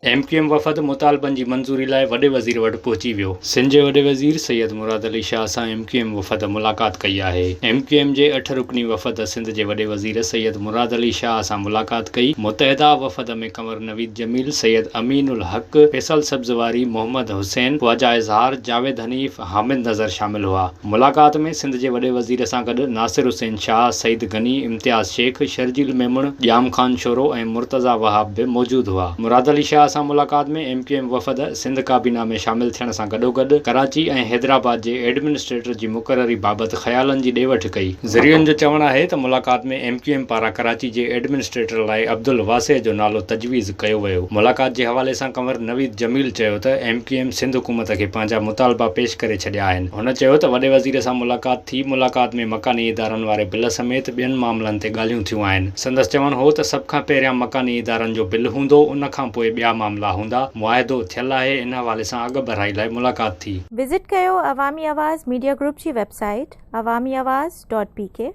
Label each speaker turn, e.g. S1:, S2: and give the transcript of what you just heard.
S1: M Q M وفد مطالبن جي منظوري لاء وڏي وزير وٽ پهچي ويو. سنڌ جي وڏي وزير سيد مراد علي شاهه سان ايم ڪيو ايم وفد ملاقات ڪئي آهي. ايم ڪيو ايم جي اٺ رڪني وفد سنڌ جي وڏي وزير سيد مراد علي شاهه سان ملاقات ڪئي. متحده وفد ۾ ڪنور نويد جميل، سيد امين الحق، فيصل سبزواري، محمد حسين، خواجه اظهار، جاويد حنيف، حامد نظر شامل هئا. ملاقات ۾ سنڌ جي وڏي وزير سان گڏ ناصر حسين شاهه، سعيد غني، امتياز شيخ، شرجيل ميمڻ، ڄام خان شورو ۽ مرتضيٰ وهاب به موجود هئا. مراد علي شاهه سان ملاقات ۾ ايم ڪيو ايم وفد سنڌ ڪابينا ۾ شامل ٿيڻ سان گڏوگڏ ڪراچي ۽ حيدرآباد جي ايڊمنسٽريٽر جي مقرري بابت خيالن جي ڏي وٺ ڪئي. ذريعن جو چوڻ آهي ته ملاقات ۾ ايم ڪيو ايم پاران ڪراچي جي ايڊمنسٽريٽر لاء عبدالواسع جو نالو تجويز ڪيو ويو. ملاقات جي حوالي سان ڪنور نويد جميل چيو ته ايم ڪيو ايم سنڌ حڪومت کي پنهنجا مطالبا پيش ڪري ڇڏيا آهن. هن چيو ته وڏي وزير سان ملاقات ٿي، ملاقات ۾ مڪاني ادارن واري بل سميت ٻين معاملن تي ڳالهيون ٿيون آهن. سندس چوڻ هو ته سڀ کان پهريان مڪاني ادارن جو بل هوندو، ان کان پوء ٻيا معاملا هوندا، معاهدو ٿيل آهي، ان حوالي سان اڳڀرائي لاء ملاقات ٿي.
S2: وزٽ ڪيو عوامي آواز ميڊيا گروپ جي website Awami Awaz dot P K.